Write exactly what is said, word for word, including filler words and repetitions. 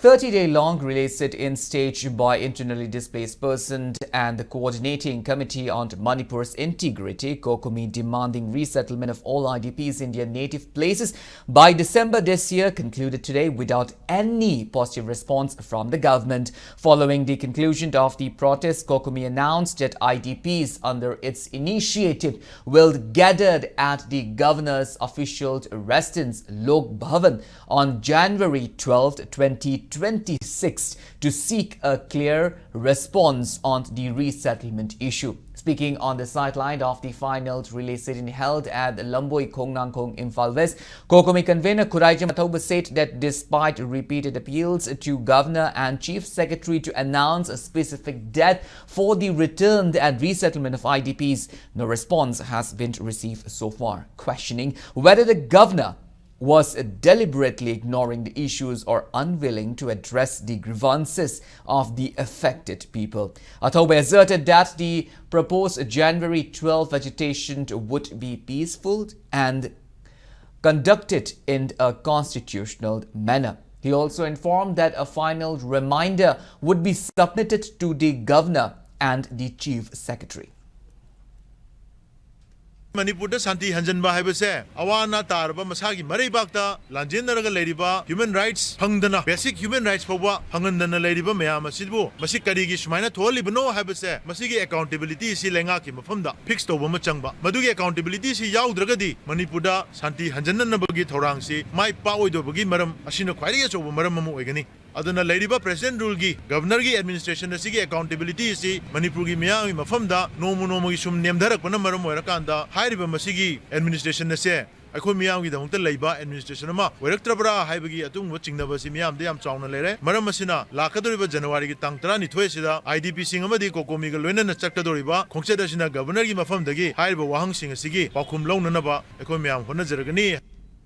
thirty-day long relay sit-in staged by internally displaced persons and the Coordinating Committee on Manipur's Integrity, COCOMI, demanding resettlement of all I D Ps in their native places by December this year, concluded today without any positive response from the government. Following the conclusion of the protest, COCOMI announced that I D Ps under its initiative will gather at the governor's official residence, Lok Bhavan, on January twelfth, twenty twenty-six, to seek a clear response on the resettlement issue. Speaking on the sideline of the final relay sit-in held at Lamboi Khongnangkhong, Imphal West, COCOMI convener Khuraijam Athouba said that despite repeated appeals to Governor and Chief Secretary to announce a specific date for the return and resettlement of I D Ps, no response has been received so far, questioning whether the governor was deliberately ignoring the issues or unwilling to address the grievances of the affected people. Athouba asserted that the proposed January twelfth agitation would be peaceful and conducted in a constitutional manner. He also informed that a final reminder would be submitted to the governor and the chief secretary. ꯃꯅꯤꯄꯨꯔꯗ ꯁꯥꯟꯇꯤ ꯍꯟꯖꯟꯕ ꯍꯥꯏꯕꯁꯦ ꯑꯋꯥ ꯑꯅꯥ ꯇꯥꯔꯕ ꯃꯁꯥꯒꯤ ꯃꯔꯩꯕꯥꯛꯇ ꯂꯥꯟꯖꯦꯟꯅꯔꯒ ꯂꯩꯔꯤꯕ human rights ꯐꯪꯗꯅ, basic human rights ꯐꯥꯎꯕ ꯐꯪꯍꯟꯗꯅ ꯂꯩꯔꯤꯕ ꯃꯌꯥꯝ ꯑꯁꯤꯕꯨ ꯃꯁꯤ ꯀꯔꯤꯒꯤ ꯁꯨꯃꯥꯏꯅ ꯊꯣꯛꯍꯜꯂꯤꯕꯅꯣ ꯍꯥꯏꯕꯁꯦ, ꯃꯁꯤꯒꯤ accountability ꯑꯁꯤ ꯂꯩꯉꯥꯛꯀꯤ ꯃꯐꯝꯗ fix ꯇꯧꯕ ꯑꯃ ꯆꯪꯕ꯫ ꯃꯗꯨꯒꯤ accountability ꯑꯁꯤ ꯌꯥꯎꯗ꯭ꯔꯒꯗꯤ ꯃꯅꯤꯄꯨꯔꯗ ꯁꯥꯟꯇꯤ ꯍꯟꯖꯟꯅꯅꯕꯒꯤ ꯊꯧꯔꯥꯡꯁꯤ ꯃꯥꯏ ꯄꯥꯛꯑꯣꯏꯗꯧꯕꯒꯤ ꯃꯔꯝ ꯑꯁꯤꯅ ꯈ꯭ꯋꯥꯏꯗꯒꯤ ꯑꯆꯧꯕ ꯃꯔꯝ ꯑꯃ ꯑꯣꯏꯒꯅꯤ꯫ ꯑꯗꯨꯅ ꯂꯩꯔꯤꯕ President Ruleꯒꯤ, Governorꯒꯤ administration ꯑꯁꯤꯒꯤ accountability ꯑꯁꯤ ꯃꯅꯤꯄꯨꯔꯒꯤ ꯃꯤꯌꯥꯝꯒꯤ ꯃꯐꯝꯗ ꯅꯣꯡꯃ ꯅꯣꯡꯃꯒꯤ ꯁꯨꯝ ꯅꯦꯝꯊꯔꯛꯄꯅ ꯃꯔꯝ ꯑꯣꯏꯔꯀꯥꯟꯗ ꯍꯥꯏꯔꯤꯕ ꯃꯁꯤꯒꯤ administration ꯑꯁꯦ ꯑꯩꯈꯣꯏ ꯃꯤꯌꯥꯝꯒꯤꯗꯃꯛꯇ ꯂꯩꯕ administration ꯑꯃ ꯑꯣꯏꯔꯛꯇ꯭ꯔꯕ꯭ꯔꯥ ꯍꯥꯏꯕꯒꯤ ꯑꯗꯨꯒꯨꯝꯕ ꯆꯤꯡꯅꯕ ꯑꯁꯤ ꯃꯤꯌꯥꯝꯗ ꯌꯥꯝ ꯆꯥꯎꯅ ꯂꯩꯔꯦ꯫ ꯃꯔꯝ ꯑꯁꯤꯅ ꯂꯥꯛꯀꯗꯧꯔꯤꯕ Januaryꯒꯤ ꯇꯥꯡ ꯇꯔꯥꯅꯤꯊꯣꯏ ꯑꯁꯤꯗ IDPꯁꯤꯡ ꯑꯃꯗꯤ COCOMIꯒ ꯂꯣꯏꯅꯅ ꯆꯠꯀꯗꯧꯔꯤꯕ ꯈꯣꯡꯆꯠ ꯑꯁꯤꯅ Governorꯒꯤ ꯃꯐꯝꯗꯒꯤ ꯍꯥꯏꯔꯤꯕ ꯋꯥꯍꯪꯁꯤꯡ ꯑꯁꯤꯒꯤ ꯄꯥꯎꯈꯨꯝ ꯂꯧꯅꯅꯕ ꯑꯩꯈꯣꯏ ꯃꯌꯥꯝ ꯍꯣꯠꯅꯖꯔꯒꯅꯤ꯫